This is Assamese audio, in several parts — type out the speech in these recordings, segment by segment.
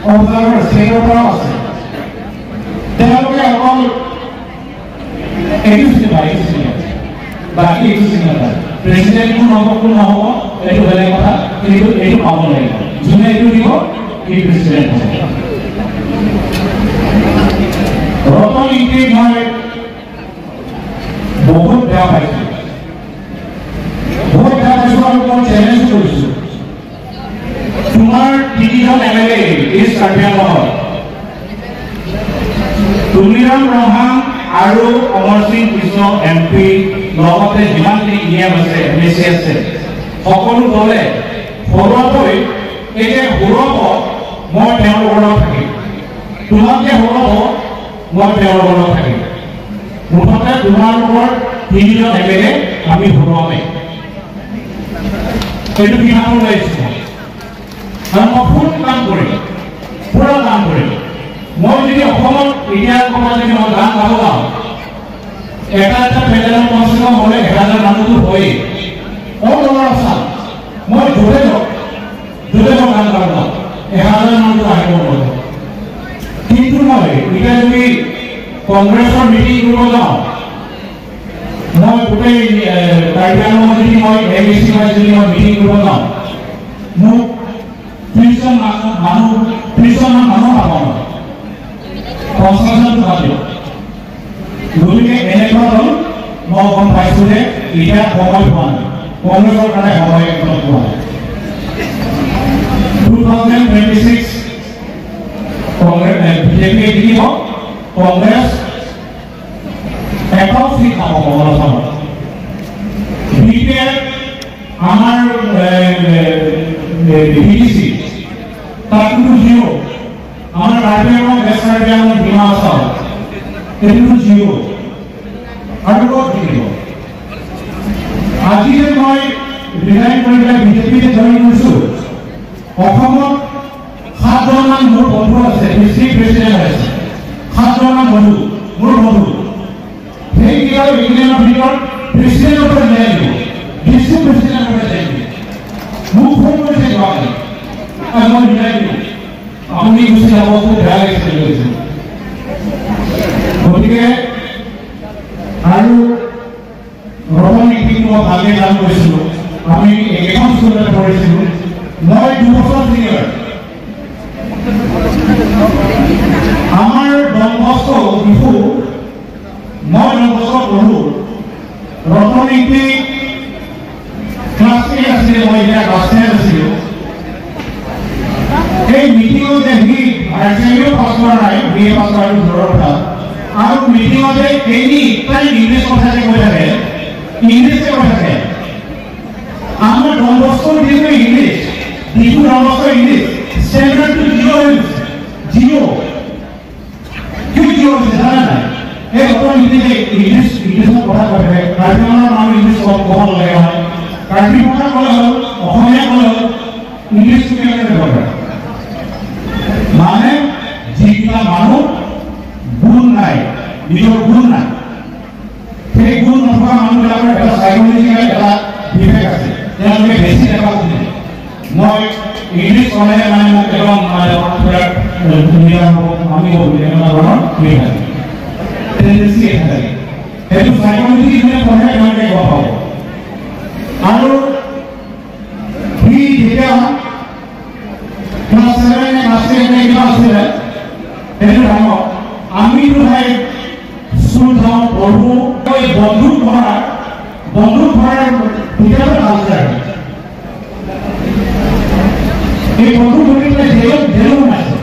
অবজাৰ্ভাৰ ষ্টেটৰ পৰাও আছে। তেওঁলোকে অকল এইটো চিনি পায়, এইটো চিনি পায়, বাকী এইটো চিনি নাপায়। প্ৰেচিডেণ্ট কোন হ'ব কোন নহ'ব এইটো বেলেগ কথা, কিন্তু এইটো পাব লাগিব। যোনে এইটো দিব সি প্ৰেচিডেণ্ট হ'ব। ৰতন ইংতিক মই বহুত বেয়া পাইছোঁ, বহুত বেয়া পাইছোঁ আৰু মই চেলেঞ্জ কৰিছোঁ। তোমাৰ তিনিজন এম এল এ ইষ্ট কাৰ্বি আংলঙত, তুলিৰাম ৰংহাং আৰু অমৰ সিং কৃষ্ণ এম পি, লগতে যিমানখিনি ই এম আছে, এম এ চি আছে, সকলো দলে হৰুৱাবই। এই যে হৰুৱাব, মই তেওঁলোকৰ লগত থাকিম। তোমাক যে হৰুৱাব, মই তেওঁলোকৰ লগত থাকিম। মুঠতে তোমালোকৰ তিনিজন এম এল এ আমি হৰুৱামেই, এইটো সিদ্ধান্ত লৈ আহিছোঁ মই। আৰু মই ফুল কাম কৰিম, পুৰা কাম কৰিম। মই যদি অসমত এতিয়া ক'ৰবাত যদি মই গান গাব যাওঁ, এটা এটা পেণ্ডেলত কমচে কম হ'লে 1000 মানুহটো হয়েই। অল অভাৰ আছাম মই য'তে যাওঁ, য'তে মই গান গাব যাওঁ, 1000 মানুহটো আহিব নোৱাৰে। কিন্তু মই এতিয়া যদি কংগ্ৰেছৰ মিটিং কৰিব যাওঁ, মই গোটেই কাৰ্বি আংলঙত যদি মই এ বি চি ৱাইজ যদি মই মিটিং কৰিব যাওঁ, মোক ত্ৰিছজন মানুহ, ত্ৰিছজনমান মানুহ নাপাওঁ মই, 50জনটো বাদ দিয়ক। গতিকে এনেকুৱা দল মই গম পাইছোঁ যে এতিয়া সময় হোৱা নাই, কংগ্ৰেছৰ কাৰণে সময় একদম হোৱা নাই। 2026 কংগ্ৰেছ বিজেপিয়ে জিকিব, কংগ্ৰেছ এটাও চিট নাপাব অসমত। বি পি এফ আমাৰ বি টি চি তাততো জিৰ', আমাৰ কাৰ্বি আংলং, ৱেষ্ট কাৰ্বি আংলং, ডিমা হাছাও এইটোতো জিৰ', আৰু ক'ত জিকিব? আজি যে মই ৰিজাইন কৰি পেলাই বিজেপিতে জইন কৰিছোঁ, অসমত 7জনমান মোৰ বন্ধু আছে, ডিষ্ট্ৰিক্ট প্ৰেচিডেণ্ট আছে, 7জনমান বন্ধু মোৰ বন্ধু। সেইকেইটা এইকেইদিনৰ ভিতৰত প্ৰেচিডেণ্টৰ পৰা ৰিজাইন দিব, ডিষ্ট্ৰিক্ট প্ৰেচিডেণ্টৰ পৰা ৰিজাইন দিব। মোক ফোন কৰিছে যোৱাকালি, আৰু মই ৰিজাইন দিলোঁ, আপুনি গুচি যাব, খুব বেয়া লাগিছে বুলি কৈছে। গতিকে আৰু ৰতন ইংতিক মই ভালকে কাম কৰিছিলোঁ, আমি একেখন স্কুলতে পঢ়িছিলোঁ, মই 2 বছৰ চিনিয়ৰ। আমাৰ ডনবস্কো ডিফু, মই ডনবস্কো পঢ়োঁ, ৰতন ইংতিক ক্লাছ 8 আছিলে, মই এতিয়া ক্লাছ 10 আছিলোঁ। এই মিটিঙত যে সি হায়াৰ ছেকেণ্ডেৰীও পাছ কৰা নাই, বি এ পাছ কৰাটো দূৰৰ কথা, আৰু মিটিঙতে এনি টাইম ইংলিছ কথা যে কৈ থাকে, ইংলিছে কৈ থাকে। আমাৰ ডনবস্কোৰ যিটো ইংলিছ, যিটো ডনবস্কোৰ ইংলিছ ষ্টেণ্ডাৰ্ডটো জিৰ' হৈ গৈছে, জিৰ'। কিয় জিৰ' হৈছে জানা নাই? এই অকল ইংলিছে ইংলিছ ইংলিছত কথা কৈ থাকে। কাৰ্বি আংলঙৰ মানুহ ইংলিছ ক'ব নালাগে নহয়, কাৰ্বি ভাষা ক'লে হ'ল, অসমীয়া ক'লে হ'ল, ইংলিছটো কেনেকৈ ব্যৱহাৰ কৰে? মানে যিকেইটা মানুহ গুণ নাই, নিজৰ গুণ নাই, সেই গুণ নথকা মানুহবিলাকৰ এটা চাইকলজিকেল এটা ডিফেক্ট আছে, তেওঁলোকে বেছি দেখা শুনে। মই ইংলিছ ক'লেহে মানে মোক একদম মানে ধুনীয়া হ'ব, মানিব বুলি এনেকুৱা ধৰণৰ হেৰি থাকে, টেণ্ডেঞ্চি থাকে। সেইটো চাইকলজি যোনে পঢ়ে তেওঁলোকে গম পাব। আৰু সি যেতিয়া ক্লাছ 7 নে ক্লাছ 10 নে কিবা আছিলে সেইটো টাইমত, আমিতো ভাই স্কুল যাওঁ, পঢ়ো, এই বন্দুক ধৰাৰ ভিতৰতে কালচাৰ। এই বন্দুক ধৰি পেলাই জেলো সোমাইছে।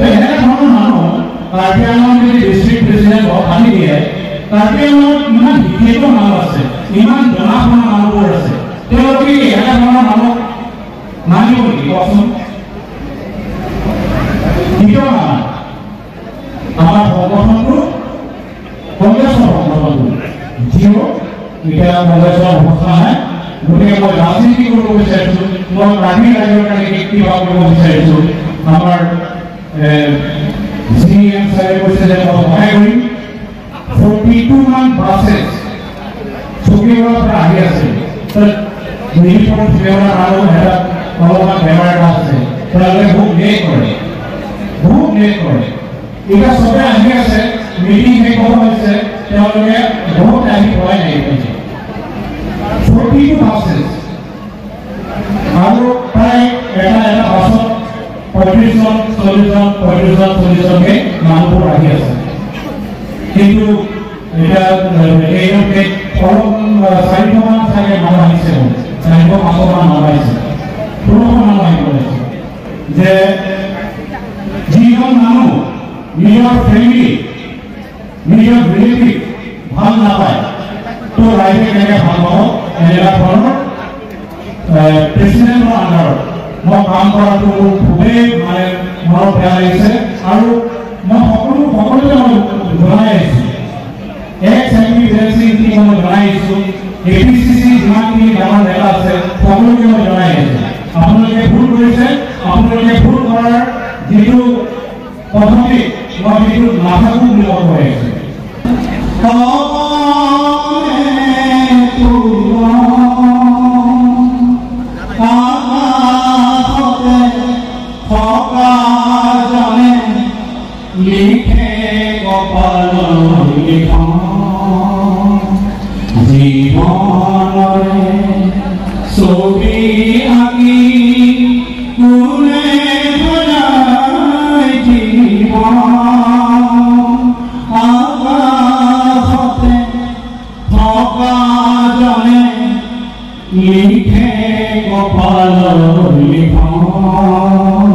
এনেকুৱা ধৰণৰ মানুহ কাৰ্বি আংলং যদি ডিষ্ট্ৰিক্ট প্ৰেচিডেণ্ট আনি দিয়ে, কাৰ্বি আংলঙত ইমান শিক্ষিত মানুহ আছে, ইমান জনা শুনা মানুহবোৰ আছে, তেওঁলোকে এনেকুৱা ধৰণৰ মানুহ মানিব নেকি কওকচোন? কিয় নামানে? আমাৰ সংগঠনটো, কংগ্ৰেছৰ সংগঠনটো জিৰ', এতিয়া কংগ্ৰেছৰ অৱস্থা নাই। গতিকে মই ৰাজনীতি কৰিব বিচাৰিছোঁ, মই কাৰ্বি ৰাইজৰ কাৰণে কিবা কৰিব বিচাৰিছোঁ। আমাৰ জি এম ছাৰে কৈছে যে মই সহায় কৰিম। 42 মান বাছেছ চকীবৰৰ পৰা আহি আছে। নিৰিপত মানুহ এটা অলপমান বেমাৰ এটা আছে, তেওঁলোকে বহুত লেট কৰে। বহুত আহি পোৱাই নাই এইপিনে 42 বাছেছ আৰু প্ৰায় এটা এটা বাছত 35 জন, 40 জন, 35 জন, 40 জনকৈ মানুহবোৰ আহি আছে। কিন্তু এতিয়া এই অলপ 400মান চাগে মানুহ আহিছে, 400, 500মান মানুহ আহিছে, 1500 মানুহ আহিব লাগিছে যে যিজন মানুহ নিজৰ ফেমিলি, নিজৰ ৰিলেটিভ ভাল নাপায়, তো ৰাইজে কেনেকৈ ভাল পাব? এনেকুৱা ধৰণৰ প্ৰেচিডেণ্টৰ আণ্ডাৰত মই কাম কৰাটো মোৰ খুবেই মানে মনত বেয়া লাগিছে। আৰু মই সকলোকে মই জনাই আহিছোঁ, এক্স এম পি জেলচিংখিনি মই জনাই আহিছোঁ, এ পি চি চি যিমানখিনি ডাঙৰ নেতা আছে সকলোকে মই জনাই আহিছোঁ, আপোনালোকে ভুল কৰিছে। আপোনালোকে ভুল কৰাৰ যিটো পদ্ধতি, মই সেইটো নাথাকোঁ বুলি মই কৈ আহিছোঁ। আকাশতে থকা জনে লিখে কপালৰ লিখন, জীৱনৰে ছবি আঁকি কোনে সজায় জীৱন? আকাশতে থকা জনে লিখে কপালৰ লিখন,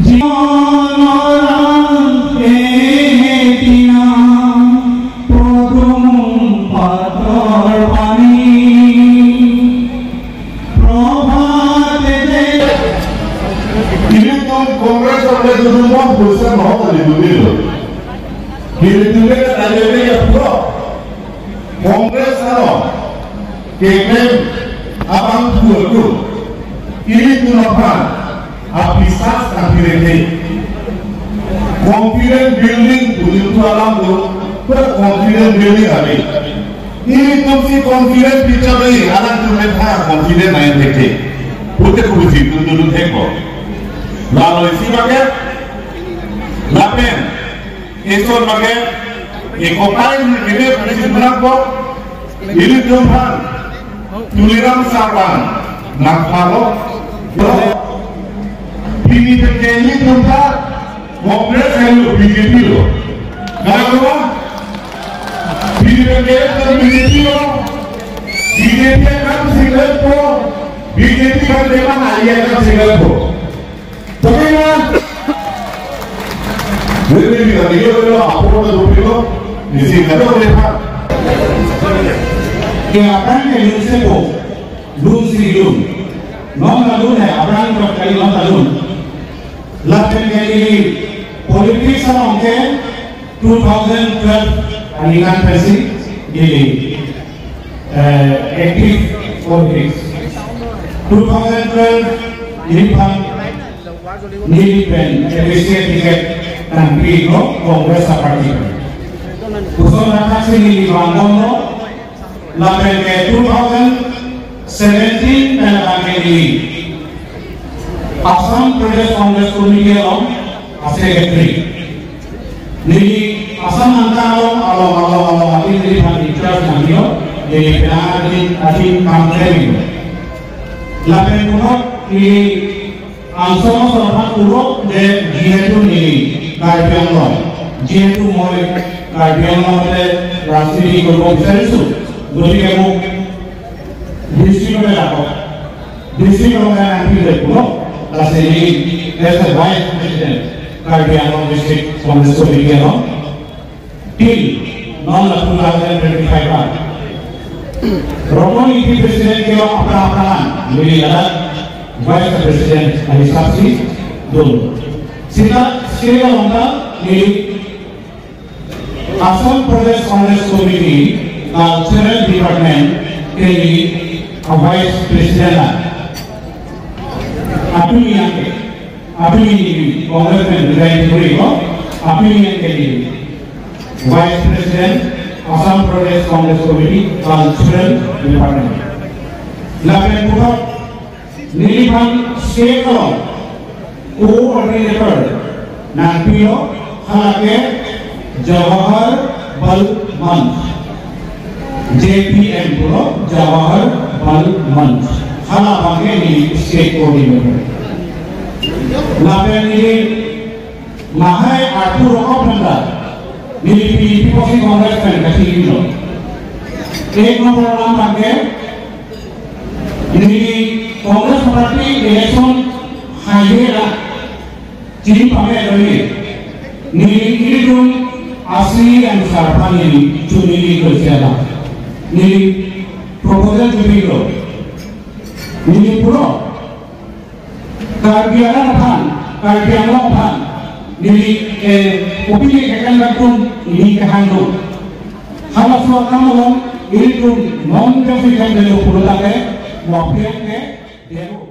জীৱনৰ এদিনা পদুম পাতৰ পানী প্ৰভাতে যে Ini Kongres oleh semua besar mau di dulu. Diri tadi ini ya bro. Kongres ano, kemem abang tua tu. Ini tu apa? Apisas kampirete. Confident building tu alam tu, confident building abi. Ini tu si confident picture ni, alam tu mereka confident naik dekhe. Putih kubusi tu tu tu. Lalu isi pakai lapen esok pakai ekopai ini presiden berapa ini tuhan tuliran sarwan nak follow ini terjadi tuhan Kongres yang BJP lo kenapa BJP BJP lo BJP kan single po BJP kan memang alien kan single po. Bagaimana? Jadi dia apa tu di sini ada boleh pak. कि अपरान के लून से को लून सी लून नौ का लून है, अपरान को कई नौ का लून लफ्ट के लिए पॉलिटिक्स के 2012 अनिकान पैसी ये एक्टिव पॉलिटिक्स 2012 ये Nilipen MBC ticket nanti ko Kongres party. Usul nakasi nili bangkono lapen ke 2017 penabangke nili Assam Pradesh Congress Committee along secretary nili Assam angka along along along along ati nili pan in charge nangio nili penang ati kamtemi lapen kunok nili আঞ্চল সভাত পূৰক যে যিহেতু নিলি কাৰ্বি আংলং, যিহেতু মই কাৰ্বি আংলঙতে ৰাজনীতি কৰিব বিচাৰিছোঁ, গতিকে মোক ডিষ্ট্ৰিক্টতে ৰাখক, ডিষ্ট্ৰিক্টৰ আনকি পুৰক আছে as a vice president Karbi Anglong district Congress committee along till non 2025. Roman ET president কিয় আপোনাৰ আপোনাৰ মিলি Vice President Alisasi Dul. Sita Sri Lanka ni Assam Pradesh Congress Committee Cultural Department ke Vice President Apini Apini Congress में resign kori ko Apini ke Vice President Assam Pradesh Congress Committee Cultural Department. Lapen Purok Nilipan State Coordinator Nanpio Halake Jawahar Bal Manch. JPM puro Jawahar Bal Manch hala bangke ni state coordinator lapen ni mahai Arthur Okopenda ni PDP posi Congress pen kasi ilo एक नंबर नाम bangke ni Congress party election highway ला चिनी पामे lagi ni ini asli ansar pani chunili kerja ni proposal jubilo ni puro karbiara phan karbiara phan ni opini kekan lakum ni kahandu halas wakamolom ini non jafikan delo puro take wapian ke delo.